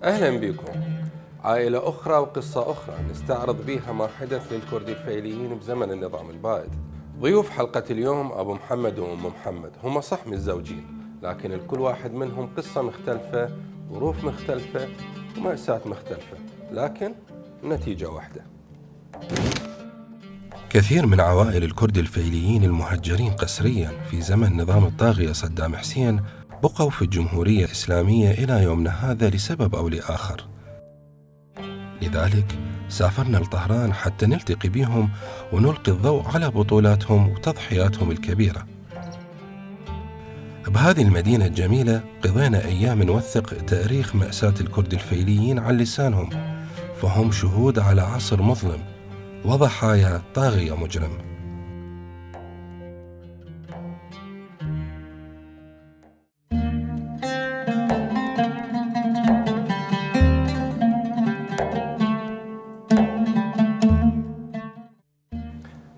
أهلا بكم. عائلة أخرى وقصة أخرى نستعرض بها ما حدث للكرد الفيليين بزمن النظام البائد. ضيوف حلقة اليوم أبو محمد وأم محمد، هم صح متزوجين لكن الكل واحد منهم قصة مختلفة، ظروف مختلفة ومأساة مختلفة، لكن النتيجة واحدة. كثير من عوائل الكرد الفيليين المهجرين قسريا في زمن نظام الطاغية صدام حسين بقوا في الجمهورية الإسلامية إلى يومنا هذا لسبب أو لآخر. لذلك سافرنا لطهران حتى نلتقي بهم ونلقي الضوء على بطولاتهم وتضحياتهم الكبيرة. بهذه المدينة الجميلة قضينا أيام نوثق تاريخ مأساة الكرد الفيليين عن لسانهم، فهم شهود على عصر مظلم وضحايا طاغية مجرم.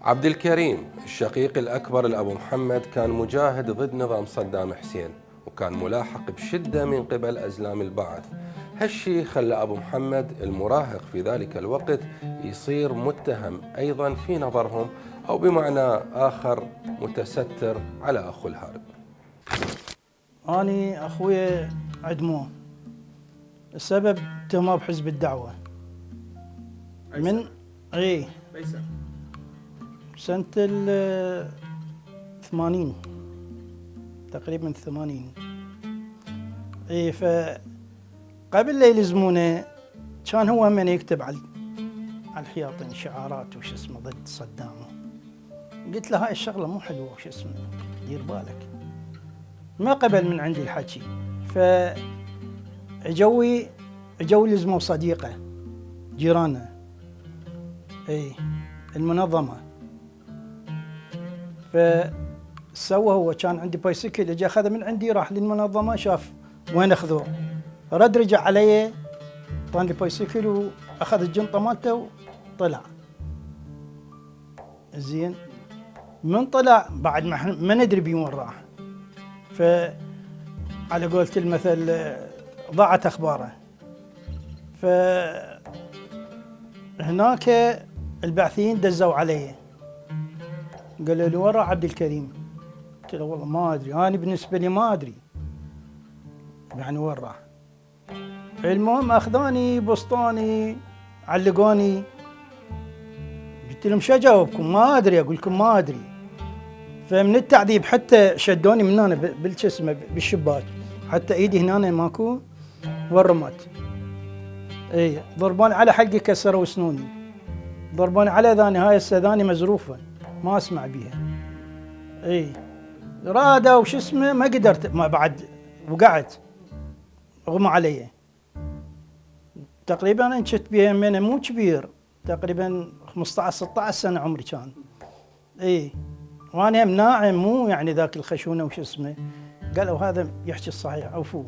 عبد الكريم الشقيق الأكبر لأبو محمد كان مجاهد ضد نظام صدام حسين، وكان ملاحق بشدة من قبل أزلام البعث. هالشي خلى أبو محمد المراهق في ذلك الوقت يصير متهم أيضا في نظرهم، أو بمعنى آخر متستر على أخو الهارب. أنا أخوي عدموه، السبب اتهموه بحزب الدعوة من سنة 80 تقريبا 80. فقبل لا يلزمونه كان هو من يكتب على الحياطين شعارات وش اسمه ضد صدام. قلت له هاي الشغلة مو حلوة وش اسمه، دير بالك. ما قبل من عندي الحكي، فجوي لزموا صديقه جيرانه المنظمة، فسوى هو كان عندي بايسكل، اجى اخذه من عندي راح للمنظمة شاف وين اخذوه، رد رجع علي طاني بايسكل واخذ الجنطة مالته وطلع. زين من طلع بعد ما ندري بين وين راح، فعلى قولة المثل ضاعت اخباره. فهناك البعثيين دزوا علي قالوا لي وين راح عبد الكريم؟ قلت له والله ما ادري، انا بالنسبه لي ما ادري يعني وين راح. المهم اخذوني بسطوني علقوني، قلت لهم شو اجاوبكم؟ ما ادري، اقول لكم ما ادري. فمن التعذيب حتى شدوني من هنا بالجسم بالشباك، حتى ايدي هنا ماكو ورمت. ضربوني على حلقي كسروا اسنوني، ضربوني على ذاني، هاي السذاني مزروفه ما اسمع بيها. رادة وش اسمه ما قدرت، ما بعد وقعت اغمى علي. تقريبا انشت بيها من مو كبير، تقريبا 15 16 سنه عمري كان. وانا ناعم مو يعني ذاك الخشونه وش اسمه. قالوا هذا يحكي الصحيح عفوه.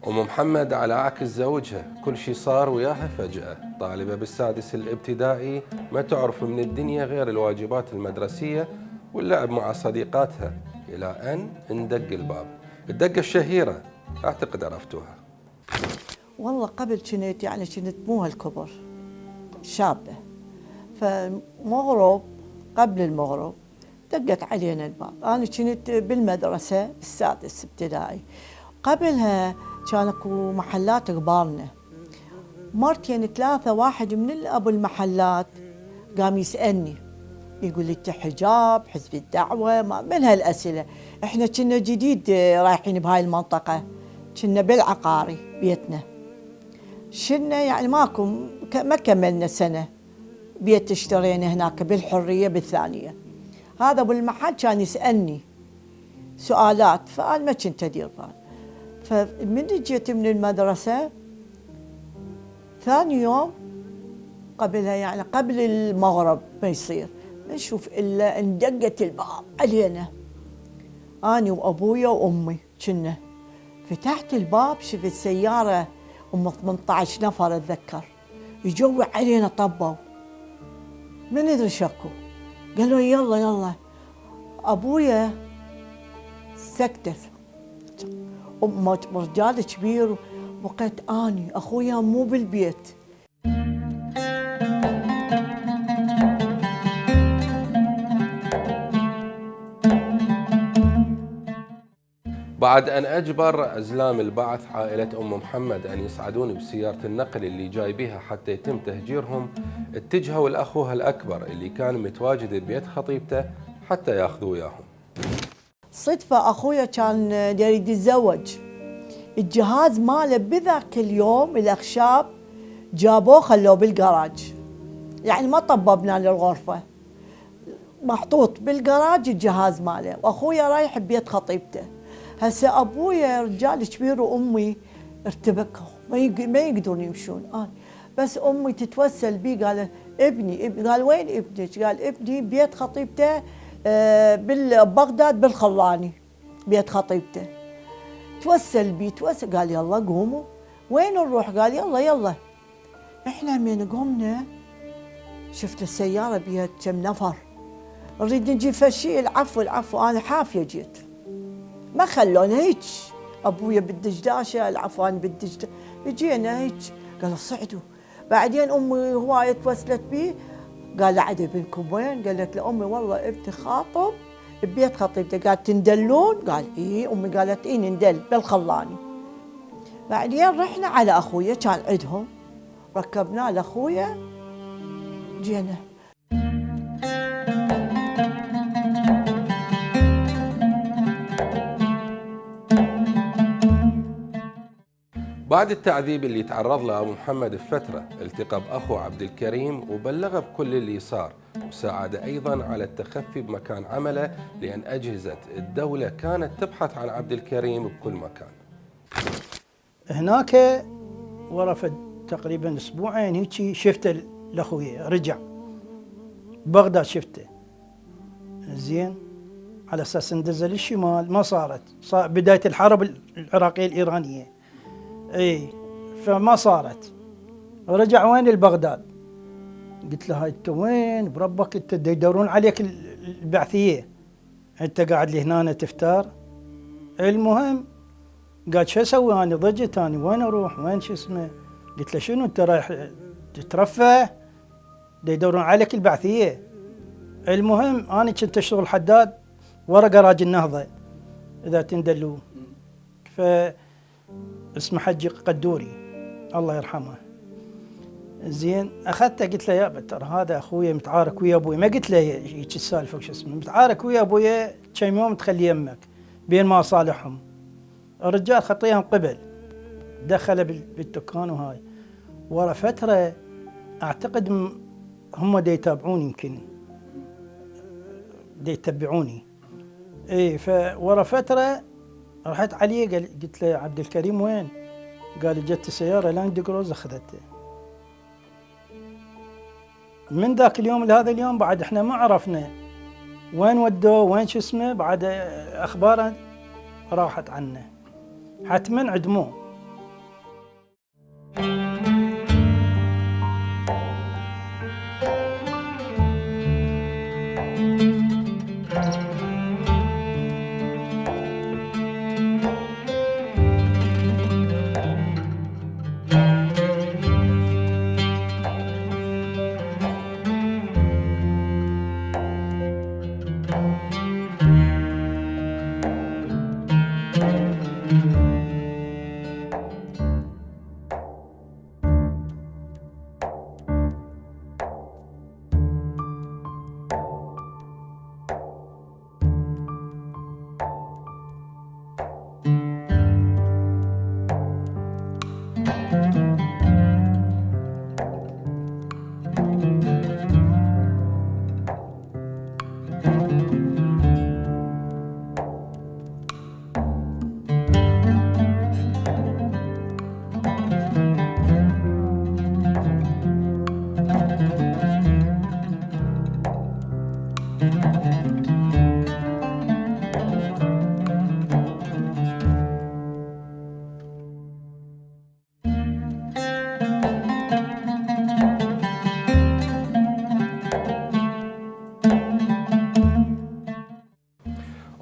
أم محمد على عكس زوجها كل شي صار وياها فجأة. طالبة بالسادس الابتدائي ما تعرف من الدنيا غير الواجبات المدرسية واللعب مع صديقاتها، إلى أن اندق الباب. الدقة الشهيرة أعتقد عرفتوها. والله قبل كنت مو هالكبر، شابة. فمغرب قبل المغرب دقت علينا الباب. أنا كنت بالمدرسة السادس ابتدائي. قبلها كان اكو محلات كبارنا، مرتين ثلاثة واحد من أبو المحلات قام يسألني يقول لي انت حجاب حزب الدعوة من هالأسئلة. احنا كنا جديد رايحين بهاي المنطقة، كنا بالعقاري بيتنا، شلنا يعني ما كملنا سنة بيت اشترينا هناك بالحرية بالثانية. هذا ابو المحل كان يسألني سؤالات، فأنا ما كنت أدير بال. فمن جيت من المدرسة ثاني يوم قبلها يعني قبل المغرب ما يصير نشوف إلا اندقت الباب علينا، أنا وأبويا وأمي كنا. فتحت الباب شفت سيارة 18 نفر أتذكر يجوا علينا، طبوا ما ندري شكو، قالوا يلا يلا. أبويا سكتف، رجال كبير، بقيت أني أخويا مو بالبيت. بعد أن أجبر أزلام البعث عائلة أم محمد أن يصعدون بسيارة النقل اللي جاي بها حتى يتم تهجيرهم، اتجهوا لأخوها الأكبر اللي كان متواجد ببيت خطيبته حتى ياخذوا وياهم. صدفة أخويا كان يريد يتزوج، الجهاز ماله بذاك اليوم الأخشاب جابوه خلوه بالجراج، يعني ما طببنا للغرفة، محطوط بالجراج الجهاز ماله، وأخويا رايح ببيت خطيبته. هسه أبويا رجال كبير وأمي ارتبكوا ما يقدرون يمشون. بس أمي تتوسل بي، قال ابني قال وين ابنك؟ قال ابني بيت خطيبته ببغداد بالخلاني بيت خطيبته. توسل بي قال يلا قوموا، وين نروح؟ قال يلا يلا. احنا من قمنا شفت السيارة بيها كم نفر، نريد نجيب فشي، العفو انا حافية جيت، ما خلونا هيك. ابويا بالدجداشة، العفو انا بالدجداشة، جينا هيك. قالوا صعدوا. بعدين امي هواية توسلت بي، قال عاد ابنكم وين؟ قالت لامي والله ابني خاطب ببيت خطيبته. قالت تندلون؟ قال ايه. امي قالت ايه ندل بالخلاني. بعدين رحنا على اخويا كان عندهم، ركبناه لاخويا جينا. بعد التعذيب اللي تعرض له أبو محمد بفترة، التقى بأخو عبد الكريم وبلغه بكل اللي صار، وساعد أيضا على التخفي بمكان عمله، لأن أجهزة الدولة كانت تبحث عن عبد الكريم بكل مكان. هناك ورفد تقريبا أسبوعين هيك شفته لأخوي، رجع بغداد شفته زين، على أساس ندزل الشمال ما صارت، بداية الحرب العراقية الإيرانية اي، فما صارت. رجع وين؟ البغداد. قلت له هاي انت وين بربك؟ انت يدورون عليك البعثيه، انت قاعد لي هنا تفتار. المهم قال شو اسوي انا؟ ضجت انا، وين اروح؟ وين شو اسمه؟ قلت له شنو انت رايح تترفه؟ يدورون عليك البعثيه. المهم انا كنت اشتغل حداد ورا جراج النهضه اذا تندلوا، ف اسمه حجي قدوري الله يرحمه. زين اخذته قلت له يابا ترى هذا اخويا متعارك ويا ابوي، ما قلت له هيك السالفه وش اسمه، متعارك ويا ابويا كم يوم تخلي يمك بين ما صالحهم. الرجال خطيهم قبل، دخل بالدكان وهاي. ورا فتره اعتقد هم يتابعوني، يمكن يتبعوني اي. فورا فتره رحت عليه قلت له عبد الكريم وين؟ قال جت السياره لاند كروز اخذته. من ذاك اليوم لهذا اليوم بعد احنا ما عرفنا وين ودوه وين شو اسمه، بعد اخباره راحت عنه، حتما عدموه.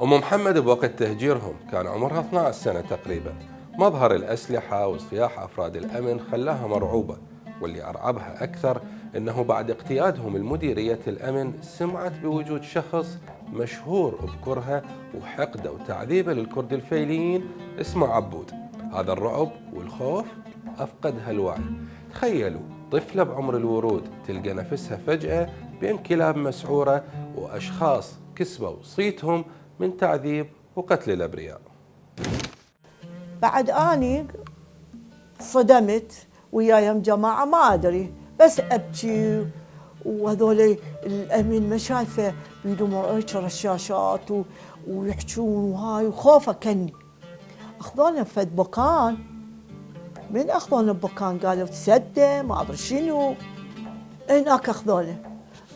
أم محمد بوقت تهجيرهم كان عمرها 12 سنة تقريبا. مظهر الأسلحة وصياح أفراد الأمن خلاها مرعوبة، واللي أرعبها أكثر أنه بعد اقتيادهم المديرية الأمن سمعت بوجود شخص مشهور بكرهه وحقده وتعذيبه للكرد الفيليين اسمه عبود. هذا الرعب والخوف أفقدها الوعي. تخيلوا طفلة بعمر الورود تلقى نفسها فجأة بين كلاب مسعورة وأشخاص كسبوا صيتهم من تعذيب وقتل الأبرياء. بعد أني صدمت وياهم جماعة ما أدري، بس أبكي وهذول الأمين ما شايفة بيدهم هيك رشاشات ويحجون وهاي، وخوفه كني. أخذونا فد بكان، من أخذونا بكان قالوا تسدة ما أدري شنو، هناك أخذونا.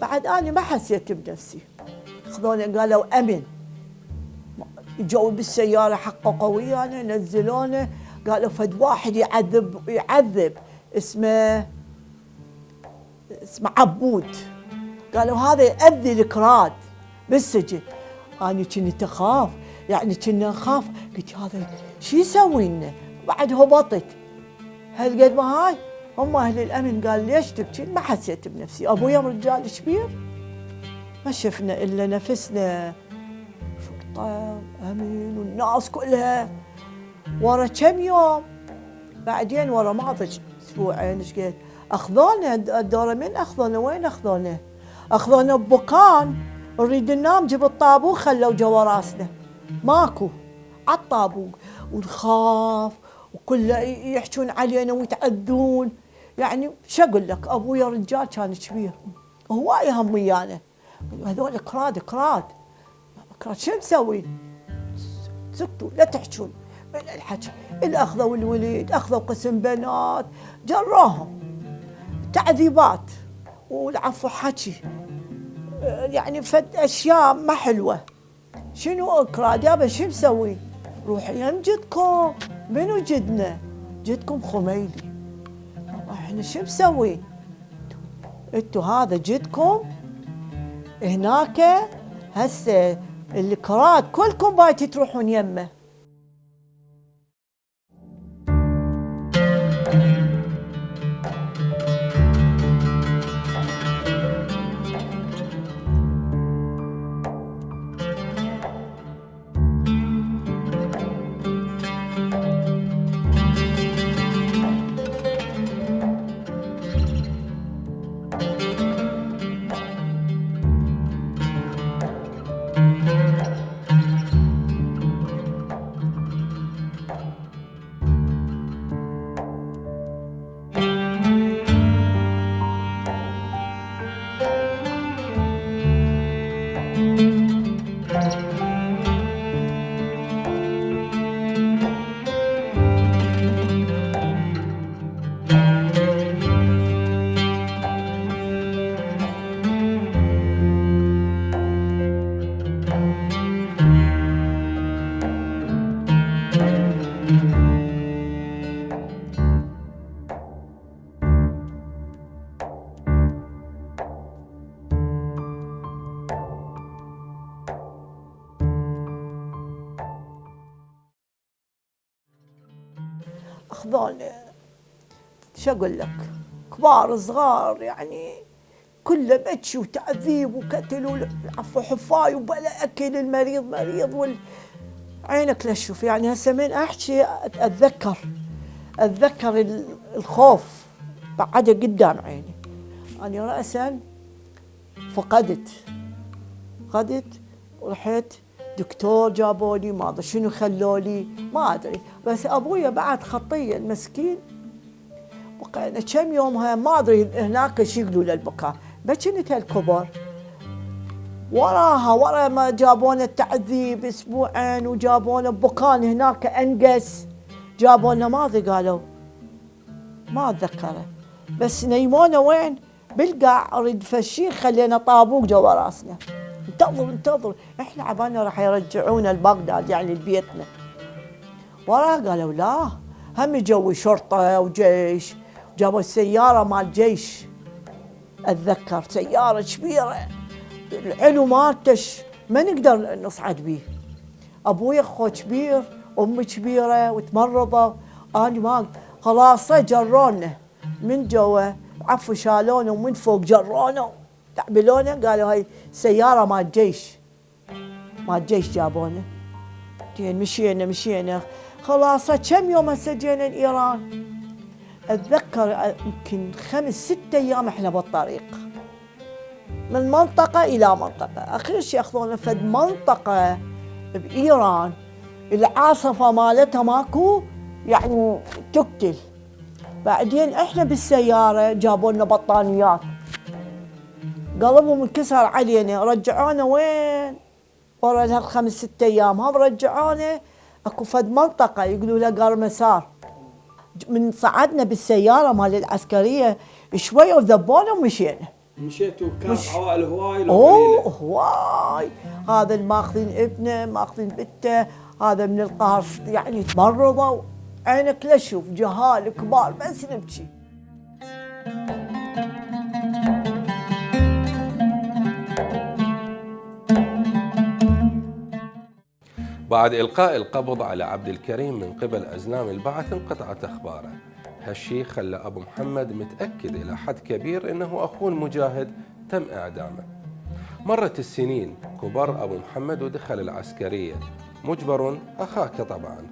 بعد أني ما حسيت بنفسي، أخذونا قالوا أمن، جو بالسيارة حققوا ويانا نزلونا، قالوا فد واحد يعذب اسمه عبود، قالوا هذا يأذي الكراد بالسجن. أنا كنت أخاف، يعني كنا نخاف، قلت هذا شو يسوي لنا؟ بعد هبطت هالقد ما هاي هم أهل الأمن. قال ليش تبكي؟ ما حسيت بنفسي، أبويا رجال كبير، ما شفنا إلا نفسنا شرطة أمين والناس كلها. ورا كم يوم بعدين، ورا ما أدري أسبوعين ايش قد أخذونا الدورة. من أخذونا؟ وين أخذونا؟ أخذونا ببكان نريد ننام، جيب الطابوق خلوا جوا راسنا ماكو عالطابوق، ونخاف وكله يحجون علينا ويتعذون. يعني شو أقول لك، أبويا رجال كان كبير هواي هم ويانا، هذول كراد شو مسوي؟ سكتوا لا تحجون من الحكي. اللي أخذوا الوليد، أخذوا قسم بنات، جروهم تعذيبات والعفو حكي، يعني فد أشياء ما حلوة. شنو كراد يابا شو مسوي؟ روحوا يم جدكم. منو جدنا؟ جدكم خميلي. احنا شو مسوي؟ انتو هذا جدكم هناك، هسه الكراد كلكم بايتي تروحون يمه. أخذونا شو أقول لك، كبار صغار، يعني كله بكي وتعذيب وقتل، عفوا حفاي وبلا أكل، المريض مريض عينك لا تشوف. يعني هسه من احكي اتذكر الخوف بعده قدام عيني. انا راسا فقدت ورحت دكتور جابولي، ما ادري شنو خلولي، ما ادري. بس ابويا بعد خطيه المسكين، بقينا كم يومها ما ادري هناك شو يقولوا للبكاء. بكنت هالكبر ورا ما جابونا التعذيب اسبوعين، وجابونا بكان هناك انقس، جابونا ماذا قالوا ما اتذكره، بس نيمونا وين؟ بالقاع. اريد فشي خلينا طابوق جوا راسنا، انتظر احنا عبالنا راح يرجعونا لبغداد يعني لبيتنا. وراه قالوا لا، هم جو شرطه وجيش، جابوا السياره مال جيش، اتذكر سياره كبيره العلو مالتش ما نقدر نصعد بيه. ابوي اخو كبير، امي كبيره وتمرضوا، انا ما خلاص جرونا من جوا، عفوا شالونا ومن فوق جرونا تعبلونا، قالوا هاي سياره مال جيش جابونا. زين مشينا خلاص. كم يوم هسه جينا لايران؟ اتذكر يمكن 5-6 ايام احنا بالطريق من منطقة إلى منطقة. أخير شيء ياخذونا فد منطقة بإيران العاصفة مالتها ماكو يعني تقتل. بعدين إحنا بالسيارة جابوا لنا بطانيات، قلبهم انكسر علينا، رجعونا وين؟ ورا هال5-6 أيام هم رجعونا أكو فد منطقة يقولوا لها قرمسار. من صعدنا بالسيارة مال العسكرية شوية وذبونا ومشينا. مشيتوا كان عوائل هواي لو اوه هواي، هذا اللي ماخذين ابنه ماخذين بنته، هذا من القهر يعني تمرضوا، عينك لا تشوف، جهال كبار بس نبكي. بعد إلقاء القبض على عبد الكريم من قبل أزلام البعث انقطعت أخباره. هالشي خلى أبو محمد متأكد إلى حد كبير أنه أخوه المجاهد تم إعدامه. مرت السنين، كبر أبو محمد ودخل العسكرية، مجبر أخاك طبعا،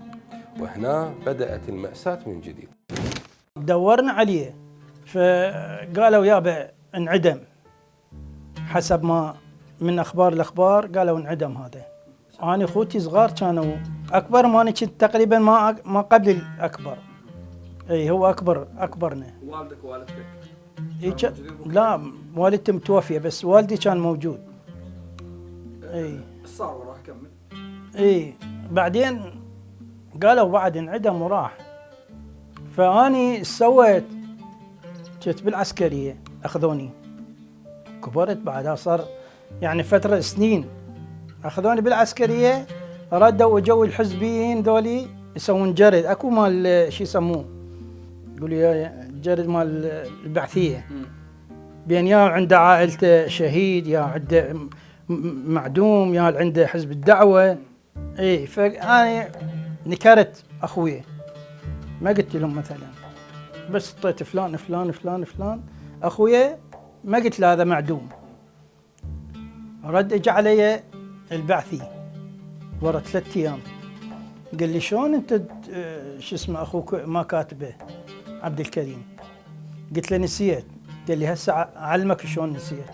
وهنا بدأت المأساة من جديد. دورنا عليه فقالوا يابا انعدم، حسب ما من الاخبار قالوا انعدم. هذا انا اخوتي صغار كانوا، اكبر ما انا كنت تقريبا ما قبل الاكبر. اي هو اكبرنا. والدك ووالدتك؟ لا والدتي متوفيه، بس والدي كان موجود. اي صار وراه كمل. اي بعدين قالوا بعد انعدم وراح. فاني سويت كنت بالعسكريه، اخذوني كبرت بعدها، صار يعني فتره سنين اخذوني بالعسكريه، ردوا وجو الحزبيين ذولي يسوون جرد، اكو مال شو يسموه، يقولوا يا جرد مال البعثيه، بين يا عنده عائلته شهيد، يا عنده معدوم، يا عنده حزب الدعوه. اي فانا نكرت اخوي، ما قلت لهم مثلا، بس اعطيت فلان فلان فلان فلان اخويا، ما قلت له هذا معدوم. رد اجى علي البعثي ورا 3 ايام، قال لي شلون انت شو اسمه اخوك ما كاتبه عبد الكريم؟ قلت له نسيت. قال لي هسه اعلمك شلون نسيت.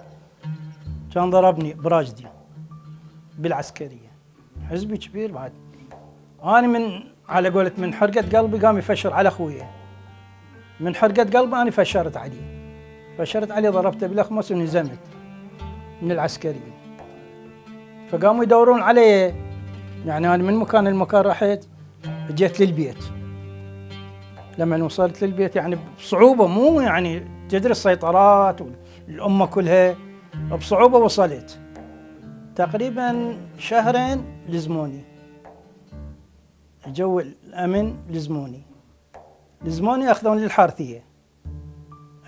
كان ضربني براجدي بالعسكريه، حزبي كبير بعد. انا من على قولة من حرقة قلبي قام يفشر على اخويا، من حرقة قلبي انا فشرت عليه، ضربته بالاخماس ونزمت من العسكريه. فقاموا يدورون علي، يعني انا من مكان المكان رحت، جيت للبيت. لما وصلت للبيت يعني بصعوبه، مو يعني تدري السيطرات والامه كلها، بصعوبه وصلت. تقريبا 2 شهر لزموني، جو الامن لزموني اخذوني للحارثيه.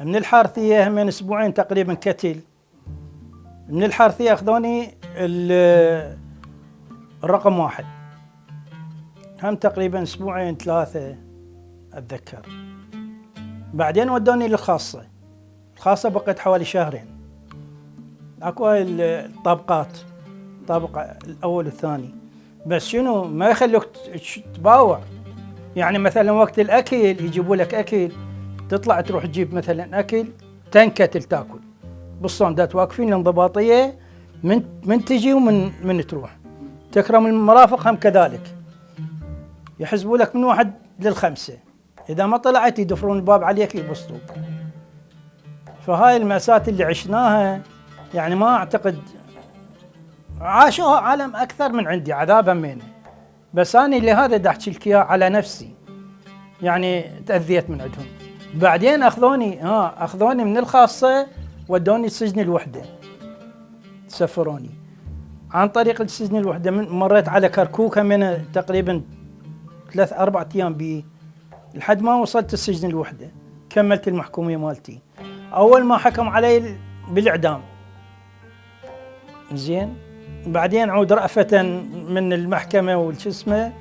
من الحارثيه هم 2 أسبوعين تقريبا كتل. من الحارثيه اخذوني الرقم 1، هم تقريبا 2-3 أسبوع اتذكر. بعدين ودوني للخاصه، بقيت حوالي 2 شهر. اكو هاي الطابقات، الطابق الاول والثاني. بس شنو ما يخلوك تباوع. يعني مثلا وقت الاكل يجيبوا لك اكل، تطلع تروح تجيب مثلا اكل تنكتل تاكل بالصندات، واقفين الانضباطيه من تجي ومن تروح. تكرم المرافق هم كذلك، يحسبوا لك من 1 ل5، اذا ما طلعت يدفرون الباب عليك يبسطوك. فهاي المأساة اللي عشناها يعني ما اعتقد عاشوها عالم اكثر من عندي، عذاب همينه. بس انا اللي هذا دا احكي لك اياه على نفسي، يعني تأذيت من عندهم. بعدين اخذوني من الخاصه ودوني سجن الوحده، سفروني عن طريق السجن الوحده. مريت على كركوك من تقريبا 3-4 ايام بيه لحد ما وصلت السجن الوحده، كملت المحكوميه مالتي. اول ما حكم علي بالاعدام، زين، بعدين عود رأفة من المحكمه والش اسمه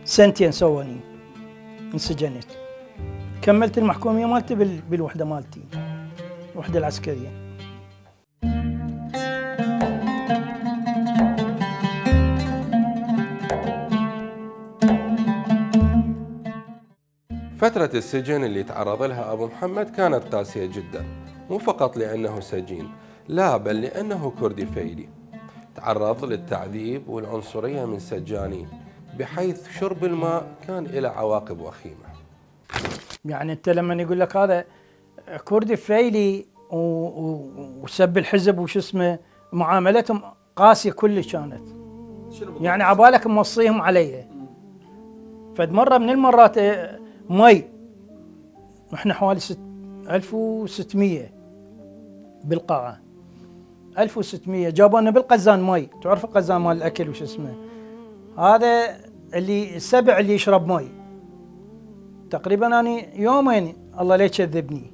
2 سووني انسجنت. كملت المحكوميه مالتي بالوحده مالتي، الوحده العسكريه. فترة السجن اللي تعرض لها أبو محمد كانت قاسية جدا، مو فقط لأنه سجين، لا بل لأنه كردي فيلي. تعرض للتعذيب والعنصرية من سجانين، بحيث شرب الماء كان له عواقب وخيمة. يعني أنت لما يقول لك هذا كردي فيلي وسب الحزب وش اسمه، معاملتهم قاسية كلش كانت، يعني عبالك موصيهم علي. فد مرة من المرات مي، احنا حوالي 1600 بالقاعة، 1600 جابونا بالقزان مي. تعرف القزان مال الأكل وش اسمه، هذا اللي 7 اللي يشرب مي. تقريبا أنا يومين الله لا يكذبني،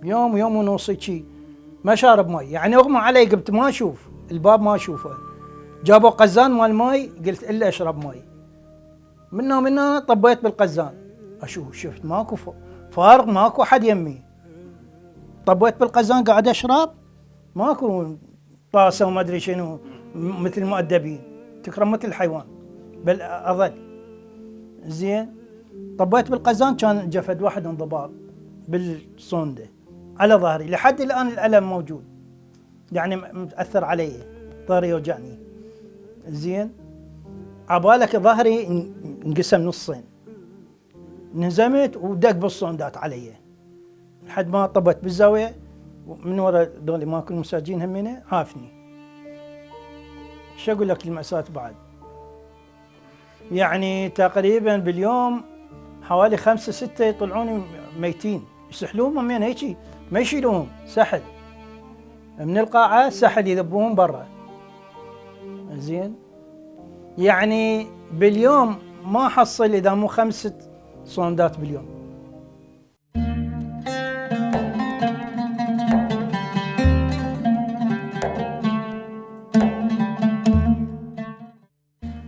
يوم ونص شي ما شارب مي، يعني اغمى علي، قمت ما اشوف الباب ما اشوفه. جابوا قزان مال مي، قلت الا اشرب مي. من طبيت بالقزان اشوف، شفت ماكو فارغ، ماكو احد يمي. طبيت بالقزان قاعد اشرب، ماكو طاسه وما ادري شنو مثل المؤدبين، تكرم مثل الحيوان، بل اظل. زين، طبيت بالقزان كان جفد واحد انضباط بالصونده على ظهري، لحد الان الالم موجود، يعني متاثر علي، ظهري يوجعني. زين، عبالك ظهري انقسم نصين، انهزمت ودق بالصوندات علي لحد ما طبت بالزاويه، من ورا دولي ماكو المساجين همينه عافني. شو اقول لك المأساة بعد، يعني تقريبا باليوم حوالي 5-6 يطلعوني ميتين، يسحلوهم همين هيجي، ما يشيلوهم، سحل من القاعة، سحل يذبوهم برا. زين، يعني باليوم ما حصل إذا مو 5 صوندات باليوم.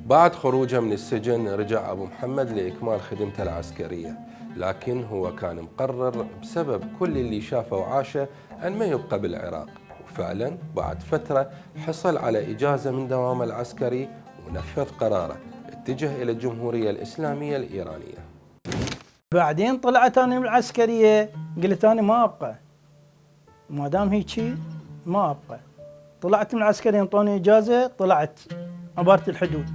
بعد خروجه من السجن رجع أبو محمد لإكمال خدمته العسكرية، لكن هو كان مقرر بسبب كل اللي شافه وعاشه أن ما يبقى بالعراق. وفعلا بعد فترة حصل على إجازة من دوامه العسكري ونفذ قراره، اتجه إلى الجمهورية الإسلامية الإيرانية. بعدين طلعت أنا من العسكرية، قلت أنا ما أبقى، ما دام هيجي ما أبقى. طلعت من العسكرية، انطوني إجازة، طلعت عبرت الحدود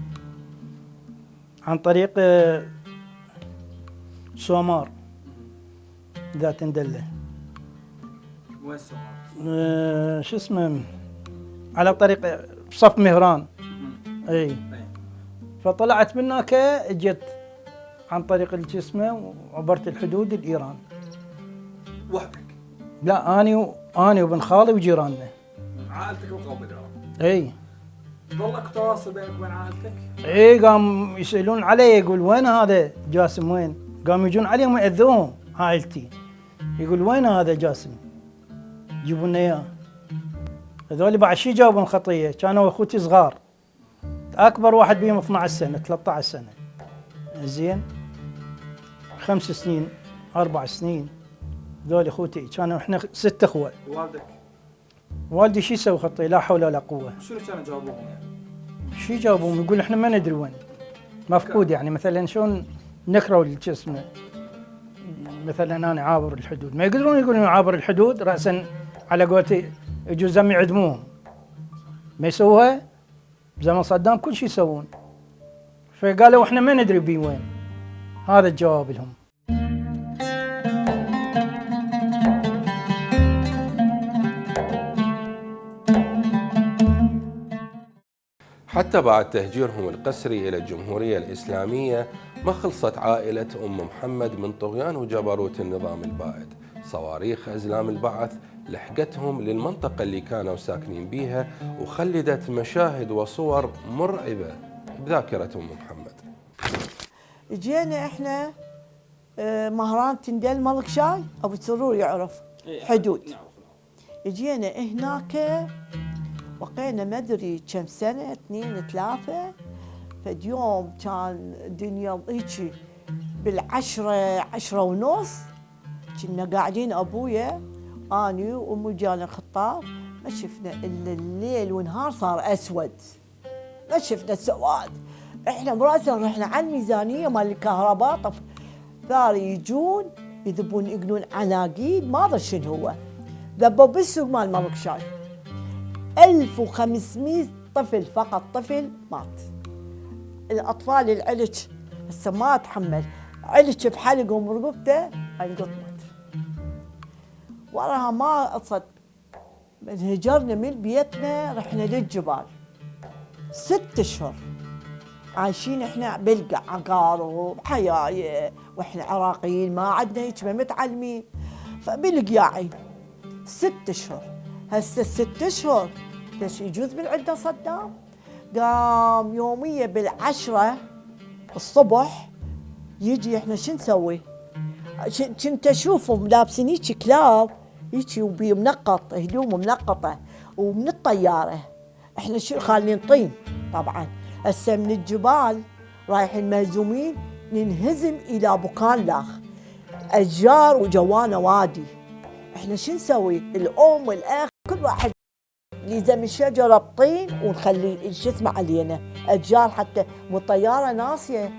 عن طريق سومار ذات ندلة. وين سومار؟ شو اسمه، على طريق صف مهران. اي، فطلعت من هناك، اجت عن طريق شو اسمه وعبرت الحدود الإيران. وحدك؟ لا، أنا وابن خالي وجيراننا. عائلتك بقوا بالعراق؟ اي. ظلك تواصل بينك وبين عائلتك؟ اي، قام يسألون علي، يقول وين هذا جاسم وين؟ قام يجون عليهم ويأذوهم عائلتي، يقول وين هذا جاسم؟ جيبوا لنا اياه. هذول بعد شي جاوبوا خطيه، كانوا اخوتي صغار، اكبر واحد بيهم 12 سنه 13 سنه. زين، 5 سنين 4 سنين، هذول اخوتي، كانوا احنا 6 اخوه. والدك؟ والدي شو يسوي خطيه؟ لا حول ولا قوه. شنو كانوا جاوبوهم يعني؟ شو يجاوبون؟ يقول احنا ما ندري وين، مفقود. يعني مثلا شلون نكروا شو اسمه، مثلا انا عابر الحدود، ما يقدرون يقولون عابر الحدود راسا على قولتي يجوز يعدموهم، ما يسووها. بزمن صدام كل شيء يسوون، فقالوا احنا ما ندري بي وين. هذا الجواب لهم. حتى بعد تهجيرهم القسري إلى الجمهورية الإسلامية ما خلصت عائلة أم محمد من طغيان وجبروت النظام البائد. صواريخ أزلام البعث لحقتهم للمنطقة اللي كانوا ساكنين بيها، وخلدت مشاهد وصور مرعبة بذاكرة أم محمد. جينا احنا مهران تندل ملك شاي، ابو سرور يعرف حدود. جينا هناك بقينا ما ادري كم سنه، 2 3. فد يوم كان الدنيا هيجي بالعشرة 10 ونص، كنا قاعدين ابويا اني وامي جانا خطاب، ما شفنا الا الليل ونهار صار اسود، ما شفنا سواد. احنا براسا رحنا على الميزانيه مال الكهرباء، ثاري يجون يذبون يقلون عناقيد، ما ادري شنو هو، ذبوا بالسوق مال ملك شاي. 1500 طفل، فقط طفل مات. الاطفال العلج هسه ما اتحمل، علج بحلقهم ورقبته انقط مات. وراها ما اصد انهجرنا من بيتنا، رحنا للجبال 6 أشهر عايشين احنا بالقع، عقار وحيايه، واحنا عراقيين ما عندنا هيك، ما متعلمين، فبالقياعين 6 أشهر. هسه 6 أشهر ليش يجوز من عندنا صدام؟ قام يوميا بالعشرة الصبح يجي، احنا شو نسوي؟ كنت اشوفهم لابسين هيك كلاب هيك وبمنقط، هدوم منقطه ومن الطياره. احنا شو خالين طين طبعا. هسه من الجبال رايحين مهزومين، ننهزم الى بوكان لاخ، اشجار وجوانا وادي. احنا شو نسوي؟ الام والاخ كل واحد يلزم الشجره بطين ونخلي شو اسمه علينا اشجار، حتى والطياره ناسيه.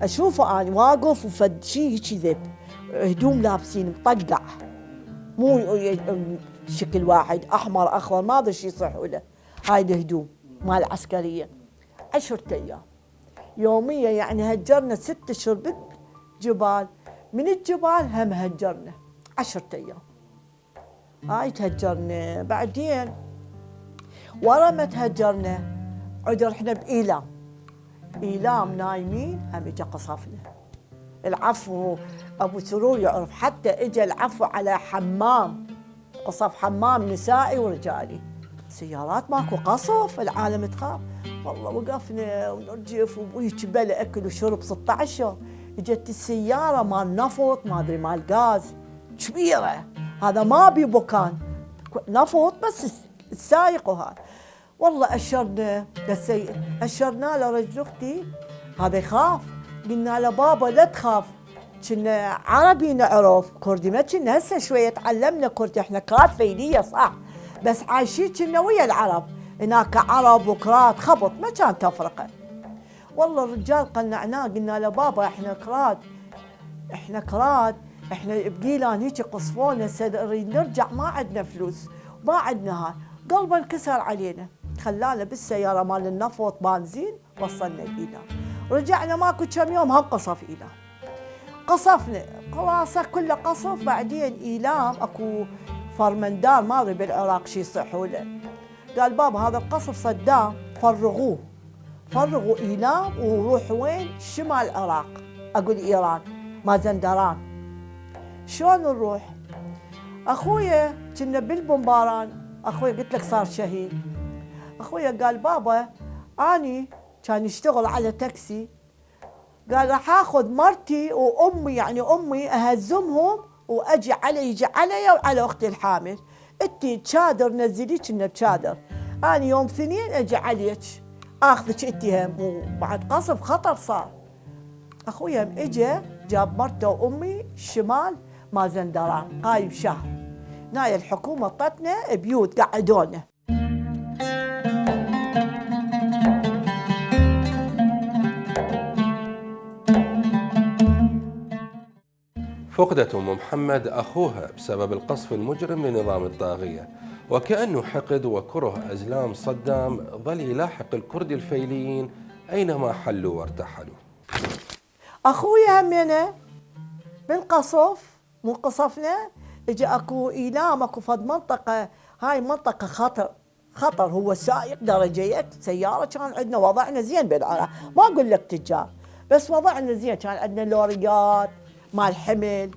اشوفه انا واقف وفد شيء هيك ذب، هدوم لابسين مطقع، مو شكل واحد، احمر اخضر ما ادري شو يصحوا له. هاي الهدوم مال العسكريه. 10 أيام يوميا، يعني هجرنا 6 أشهر بالجبال، من الجبال هم هجرنا 10 أيام. هاي تهجرنا. بعدين ورا ما تهجرنا عد رحنا بإيلام. إيلام نايمين هم اجى قصفنا. العفو ابو سرور يعرف، حتى اجى العفو على حمام، قصف حمام نسائي ورجالي. سيارات ماكو قصف، العالم تخاف. والله وقفنا ونرجف وهيك بلا اكل وشرب 16 يوم. اجت السياره مال نفط ما ادري مال غاز كبيره، هذا ما بي بوكان نفط بس السايق وهذا. والله اشرنا له رجل اختي، هذا يخاف. قلنا له بابا لا تخاف، كنا عربي نعرف، كردي ما كنا. هسه شويه تعلمنا كردي، احنا كرات فيليه صح، بس عايشين كنا ويا العرب، هناك عرب وكرات خبط، ما كان تفرقه. والله الرجال قنعناه، قلنا له بابا احنا كرات، احنا بقيلان هيك قصفونا، نريد نرجع ما عندنا فلوس، ما عندنا هاي. قلبه انكسر علينا، خلانا بالسياره مال النفط بنزين، وصلنا إيلام. رجعنا ماكو كم يوم هم قصف إيلام، قصفنا خلاص كله قصف. بعدين إيلام اكو فرمندار ما ادري بالعراق شي يصحوا له، قال بابا هذا القصف صدام، فرغوا إيلام وروحوا وين؟ شمال العراق، اقول ايران، مازندران. شلون نروح؟ اخويا كنا بالبومباران، اخويا قلت لك صار شهيد. اخويا قال بابا اني كان يشتغل على تاكسي، قال راح اخذ مرتي وامي، يعني امي اهزمهم واجي يجي علي وعلى اختي الحامل. انتي تشادر نزلي، كنا بشادر، اني يوم 2 اجي عليك اخذك انتي هم، وبعد قصف خطر صار. اخويا هم اجى جاب مرته وامي شمال مازندران، قايم شهر. ناي الحكومه طتنا بيوت قعدونا. فقدت أم محمد أخوها بسبب القصف المجرم لنظام الطاغية، وكأنه حقد وكره أزلام صدام ظل يلاحق الكرد الفيليين أينما حلوا وارتحلوا. اخويا همينه بالقصف مو قصفنا، اجى اكو ايلام اكو فد منطقه، هاي منطقه خطر هو سائق درجية سياره، كان عندنا وضعنا زين بالعراق، ما اقول لك تجار بس وضعنا زين، كان عندنا لوريات مال حمل،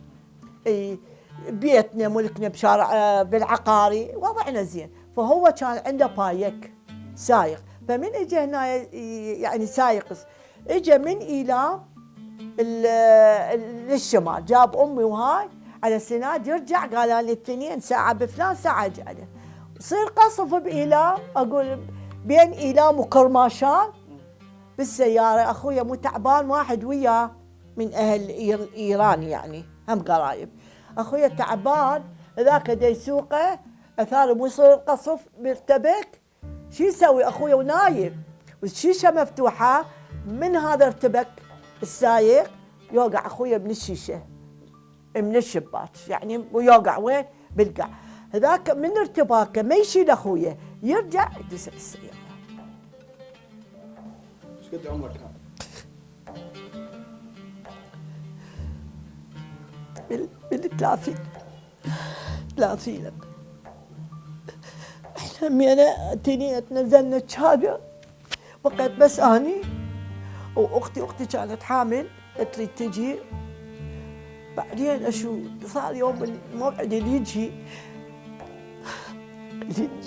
بيتنا ملكنا بشارع بالعقاري، وضعنا زين، فهو كان عنده بايك سايق، فمن اجى هنا يعني سايق اجى من ايلام للشمال، جاب امي وهاي على سناد يرجع، قال لي 2 ساعة بفلان ساعة جايه، يصير قصف بإيلام، اقول بين إيلام وكرماشان بالسيارة، اخويا مو تعبان، واحد وياه من اهل ايران يعني هم قرايب، اخويا تعبان ذاك دا يسوقه، اثار مو يصير القصف مرتبك، شو يسوي اخويا ونايم والشيشه مفتوحه، من هذا ارتبك السايق يوقع اخويا من الشيشه من الشباك يعني، ويوقع وين بالقاع، هذاك من ارتباكه ما يشيل اخويا، يرجع يدس بالسياره. ايش قد عمرك كان؟ بال30 احنا همينا تنيت نزلنا الشهاده، بقيت بس اني واختي كانت حامل تريد تجي، بعدين اشو صار يوم الموعد اللي يجي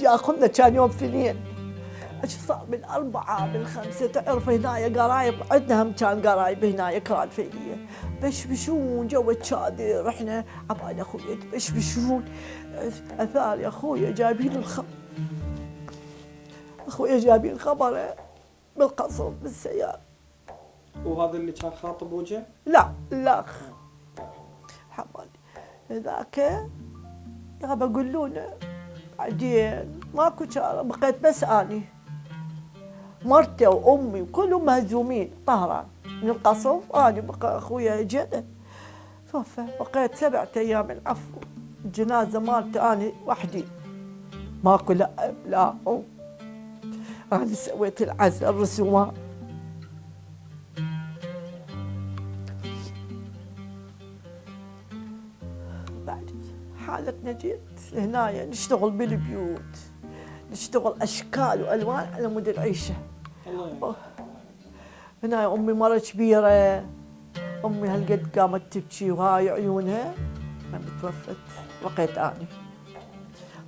ياخذنا، كان يوم 2 اشو صار بال4 بال5، تعرف هنايا قرايب عندنا هم كان قرايب هنايا كراد فيليه، بشبشون جو الشادر، احنا عبالي اخويا بشبشون، اثار يا اخويا جايبين اخويا جايبين خبره بالقصر بالسياره. وهذا اللي كان خاطب وجه؟ لا الاخ حمالي ذاك يا بقولونه، بعدين ماكو شارع، بقيت بس اني مرتي وامي وكلهم مهزومين طهران من القصف، اني بقى اخويا جده توفى، بقيت 7 ايام العفو، الجنازه مالتي اني وحدي، ماكو لا اب لا ام، انا سويت العزل الرسومات. بعد حالتنا جيت هنا نشتغل بالبيوت، نشتغل اشكال والوان على مود العيشه. الله هنا امي مره كبيره، امي هالقد قامت تبكي وهاي عيونها ما توفت، بقيت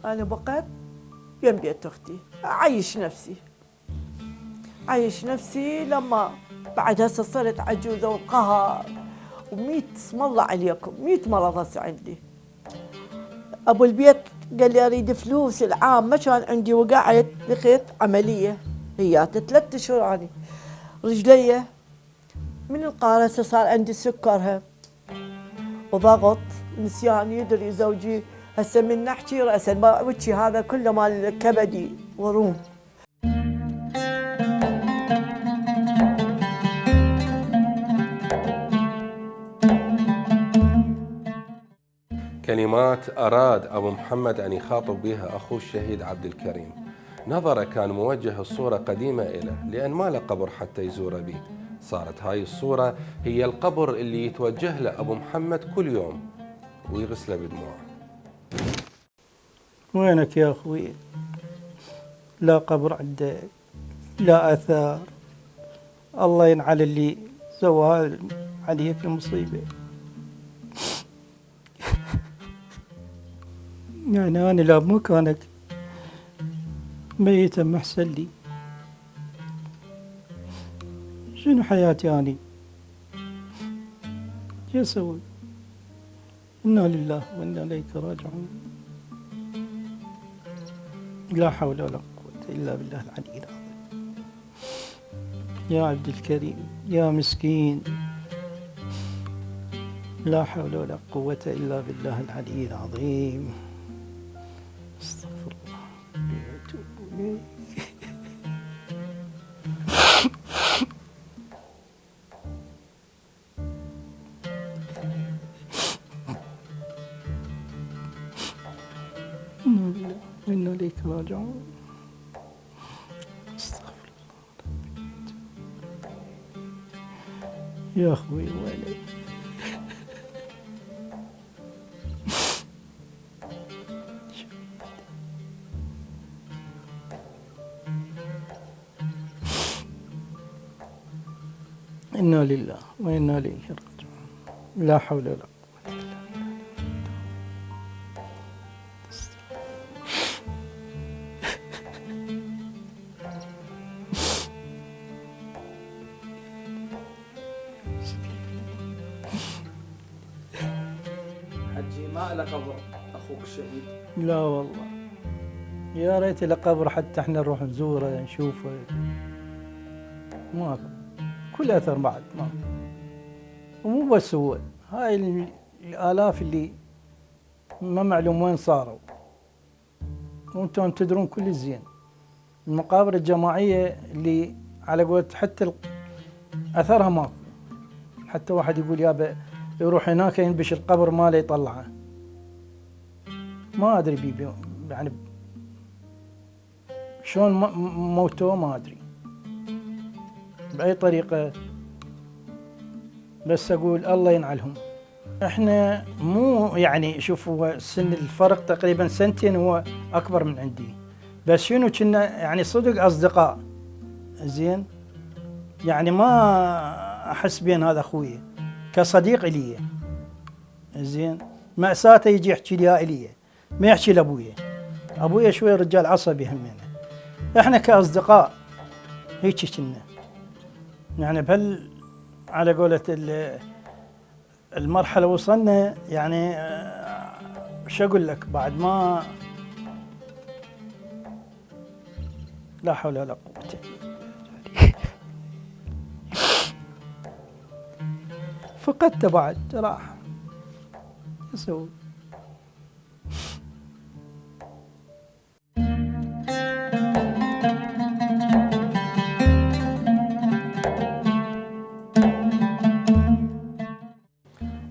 انا بقيت بين بيت اختي عايش نفسي لما بعد هسه صرت عجوزه وقهر و100 اسم الله عليكم 100 مرض هسه عندي. ابو البيت قال لي اريد فلوس العام، ما كان عندي، وقعت دخلت عمليه هيات 3 اشهر، اني رجلي من القارصه صار عندي سكر وضغط، نسيان يدري زوجي هسه من نحكي راسا وجهي هذا كله مال كبدي وروم. كلمات أراد أبو محمد أن يخاطب بها أخوه الشهيد عبد الكريم، نظرة كان موجه الصورة قديمة إليه لأن ما له قبر حتى يزور به، صارت هاي الصورة هي القبر اللي يتوجه له أبو محمد كل يوم ويغسله بدموعه. وينك يا أخوي؟ لا قبر عندك، لا أثار، الله ينعل اللي سوى عليك المصيبة. يعني أنا لا بمكانك ميتا محسن لي، شنو حياتي أني؟ شو أسوي؟ إنا لله وإنا إليك راجعون. لا حول ولا قوة إلا بالله العلي العظيم. يا عبد الكريم يا مسكين، لا حول ولا قوة إلا بالله العلي العظيم. استغفر الله وأتوب إليه. وإنا إليك راجعون. استغفر الله يا أخوي ويلي. إنا لله وإنا إليه راجعون. لا حول ولا قوة. حجي ما له قبر اخوك الشهيد؟ لا والله، يا ريت له قبر حتى احنا نروح نزوره نشوفه. ماكو، كل اثر بعد ماكو. ومو بس هو، هاي الالاف اللي ما معلوم وين صاروا، وانتم تدرون كل زين. المقابر الجماعيه اللي على قولة حتى اثرها ماكو، حتى واحد يقول يابا يروح هناك ينبش القبر ماله يطلعه. ما ادري بيبي يعني شلون موتوه، ما ادري باي طريقه، بس اقول الله ينعلهم. احنا مو يعني شوف، هو سن الفرق تقريبا سنتين، هو اكبر من عندي، بس شنو كنا يعني صدق اصدقاء زين. يعني ما احس بين هذا اخوي كصديق الي زين. مأساته يجي يحكي لي الي، ما يحكي لابويا. ابويا شوي رجال عصبي همنا. احنا كاصدقاء هيك كنا يعني بهال على قولة المرحلة وصلنا. يعني شو اقول لك، بعد ما لا حول ولا قوة فقدته بعد راح يسوي.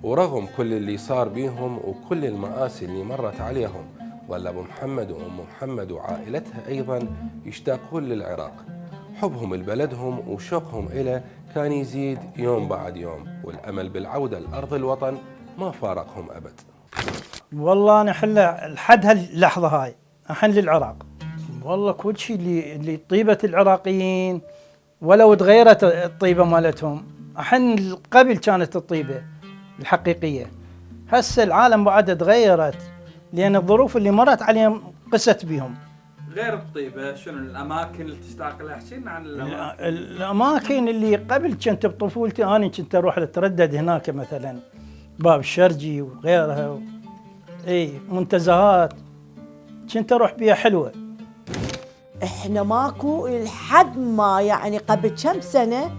ورغم كل اللي صار بيهم وكل المآسي اللي مرت عليهم، ظل أبو محمد وأم محمد وعائلتها أيضا يشتاقون للعراق. حبهم لبلدهم وشوقهم إليه كان يزيد يوم بعد يوم، والأمل بالعودة لأرض الوطن ما فارقهم أبد. والله أنا لحد هاللحظة هاي أحن للعراق. والله كل شيء اللي طيبة العراقيين ولو تغيرت الطيبة مالتهم، أحن قبل كانت الطيبة الحقيقية. هسه العالم بعد تغيرت، لأن الظروف اللي مرت عليهم قست بهم. غير الطيبة شنو الأماكن اللي تشتاق لها؟ احكينا عن الأماكن اللي قبل كنت بطفولتي أنا كنت أروح أتردد هناك، مثلا باب الشرجي وغيرها اي منتزهات كنت اروح بيها حلوه. احنا ماكو لحد ما يعني قبل كم سنه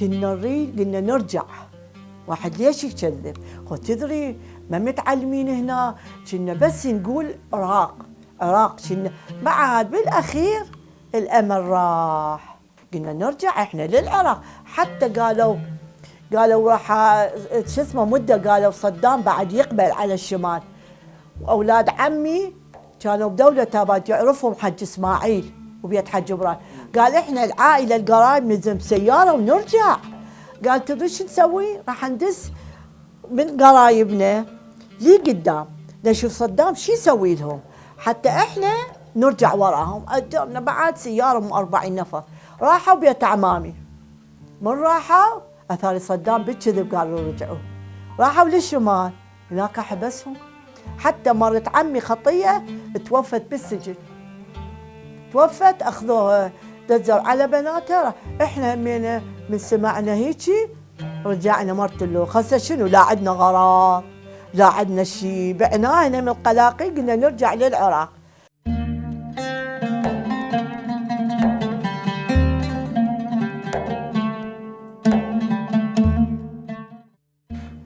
كنا نريد قلنا نرجع. واحد ليش يكذب؟ خو تدري ما متعلمين هنا، كنا بس نقول عراق عراق. كنا بعد بالاخير الامل راح، قلنا نرجع احنا للعراق. حتى قالوا راح شو اسمه مده، قالوا صدام بعد يقبل على الشمال. واولاد عمي كانوا بدولة تابات يعرفهم حج اسماعيل وبيت حج ابراهيم. قال احنا العائله القرايب نلزم سياره ونرجع. قال تدري شو نسوي؟ راح ندس من قرايبنا لي قدام نشوف صدام شو يسوي لهم حتى احنا نرجع وراهم. اجرنا بعد سياره ام 40 نفر، راحوا بيت عمامي. من راحوا اثاري صدام بالكذب قالوا رجعوا، راحوا للشمال هناك حبسهم. حتى مرت عمي خطيه توفت بالسجن، توفت اخذوها دزوا على بناتها. احنا من سمعنا هيجي رجعنا مرت له خسه شنو، لا عندنا غرام لا عندنا شيء، بعناها من القلاقي قلنا نرجع للعراق.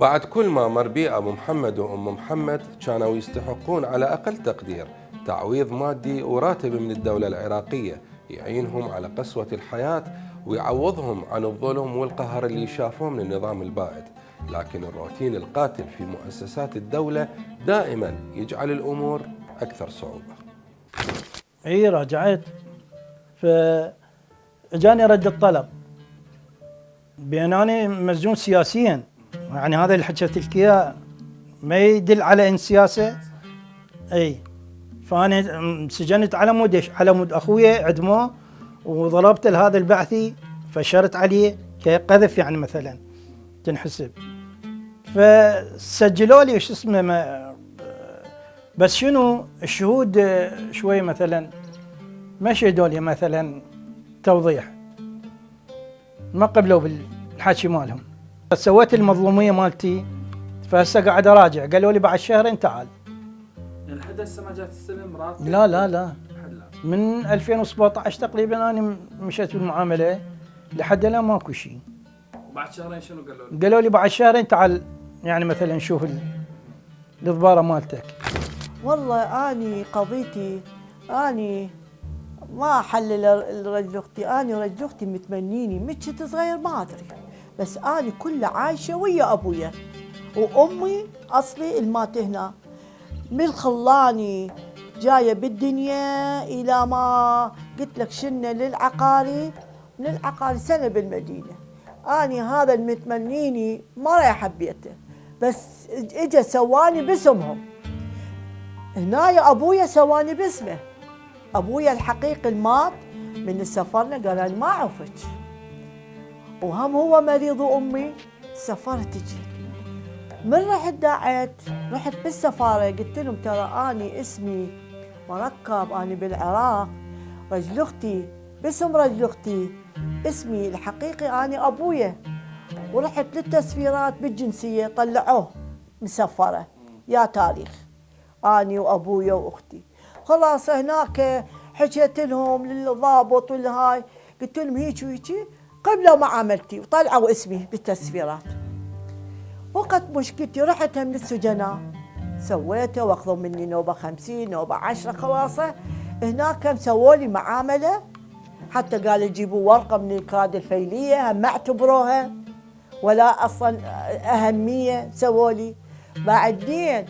بعد كل ما مر بيه أبو محمد وأم محمد كانوا يستحقون على أقل تقدير تعويض مادي وراتب من الدولة العراقية يعينهم على قسوة الحياة ويعوضهم عن الظلم والقهر اللي شافوه من النظام البائد. لكن الروتين القاتل في مؤسسات الدولة دائما يجعل الأمور أكثر صعوبة. اي راجعت. فاجاني رد الطلب بان انا مسجون سياسيا. يعني هذا اللي حكيت لك اياه ما يدل على ان سياسه. اي فانا سجنت على مود اخويا عدموه، وضربت لهذا البعثي فشرت عليه كقذف يعني مثلا تنحسب. فسجلوا لي شو اسمه بس شنو الشهود شوي مثلا ما شهدوا لي مثلا توضيح، ما قبلوا بالحكي مالهم. سويت المظلوميه مالتي، فهسه قاعد اراجع. قالوا لي بعد شهرين تعال. يعني لحد هسه ما جات تستلم راتب؟ لا لا لا، لحد الآن. من 2017 تقريبا انا مشيت بالمعامله لحد الان ماكو شيء. وبعد شهرين شنو قالوا لك؟ قالوا لي بعد شهرين تعال يعني مثلا نشوف الضباره مالتك. والله اني قضيتي اني ما احلل رجل اختي. اني رجل اختي متمنيني من كنت صغير ما ادري، بس اني كلها عايشه ويا ابويا وامي. اصلي المات هنا من خلاني جايه بالدنيا الى ما قلت لك شنه للعقاري. من العقاري سنه بالمدينه. اني هذا المتمنيني ما راح حبيته، بس اجى سواني باسمهم. هنا يا ابويا سواني باسمه. ابويا الحقيقي المات من سفرنا قال انا ما اعرفك، وهم هو مريض وامي سفرت جيت. من رحت دعيت رحت بالسفاره قلت لهم ترى اني اسمي مركب، اني بالعراق رجل اختي باسم رجل اختي، اسمي الحقيقي اني ابويا. ورحت للتسفيرات بالجنسيه طلعوه مسفره يا تاريخ اني وابويا واختي. خلاص هناك حكيت لهم للضابط والهاي قلت لهم هيك وهيك، قبلوا معاملتي وطلعوا اسمي بالتسفيرات. وقت مشكلتي رحت من السجناء سويته واخذوا مني نوبه 50 نوبه 10 خلاصه. هناك سووا لي معامله حتى قالوا جيبوا ورقه من الكاد الفيليه، هم ما اعتبروها ولا اصلا اهميه سووا لي. بعدين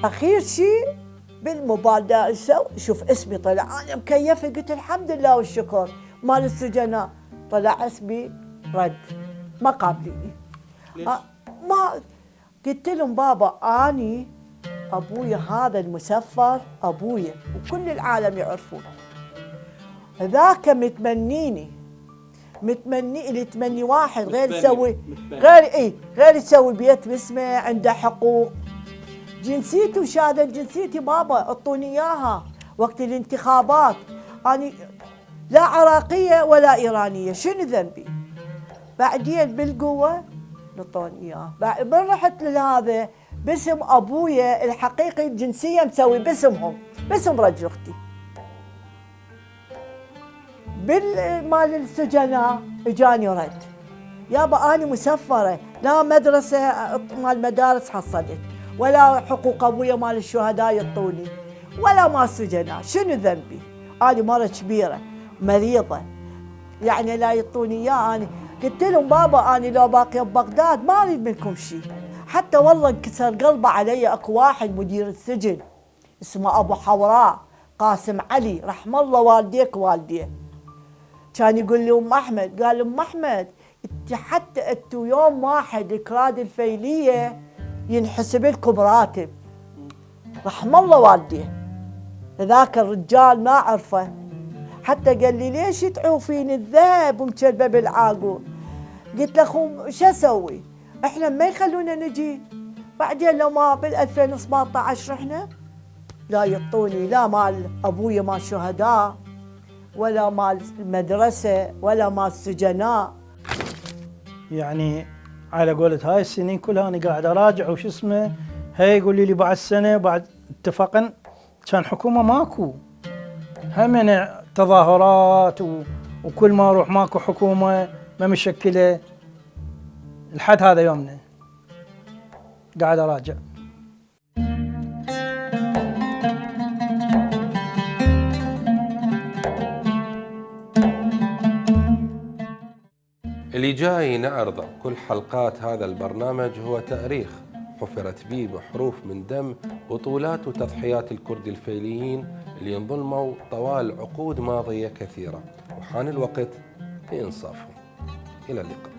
اخير شيء بالموبايل شوف اسمي طلع، انا مكيفه قلت الحمد لله والشكر. مال السجناء طلع اسمي رد، ما قابليني. ما قلت لهم بابا اني ابويا هذا المسفر ابويا وكل العالم يعرفون. ذاك متمني اللي تمني واحد غير يسوي غير يسوي بيت باسمه، عنده حقوق. جنسيتي وشهاده جنسيتي بابا اعطوني اياها وقت الانتخابات. اني لا عراقيه ولا ايرانيه، شنو ذنبي؟ بعدين بالقوه نطوني اياه. من رحت لهذا باسم ابويا الحقيقي الجنسيه مسوي باسمهم باسم رجل اختي. بالمال السجناء اجاني رد يابا اني مسفره، لا مدرسه مال مدارس حصلت ولا حقوق ابويا مال الشهداء يعطوني ولا مال السجناء، شنو ذنبي؟ اني مره كبيره مريضه يعني لا يعطوني اياه. اني قلت لهم بابا اني لو باقيه ببغداد ما اريد منكم شيء. حتى والله انكسر قلبه علي. اكو واحد مدير السجن اسمه ابو حوراء قاسم علي رحم الله والديك والديه، كان يقول لي ام احمد، قال ام احمد انت حتى انتوا يوم واحد الكراد الفيليه ينحسب لكم راتب. رحم الله والديه ذاك الرجال ما اعرفه. حتى قال لي ليش تعوفين الذهب ومكلبه بالعاقول؟ قلت له اخو شو اسوي؟ احنا ما يخلونا نجي. بعدين لو ما بال 2017 رحنا لا يعطوني لا مال ابويا مال شهداء ولا مال المدرسه ولا مال سجناء. يعني على قولة هاي السنين كلها انا قاعد اراجع وش اسمه. هي يقول لي بعد سنه بعد اتفقنا كان حكومه ماكو، هم تظاهرات وكل ما اروح ماكو حكومه ما مشكله. لحد هذا يومنا قاعد اراجع. اللي جاي نعرضه بكل حلقات هذا البرنامج هو تاريخ حفرت به بحروف من دم بطولات وتضحيات الكرد الفيليين اللي انظلموا طوال عقود ماضية كثيرة، وحان الوقت لإنصافهم. إلى اللقاء.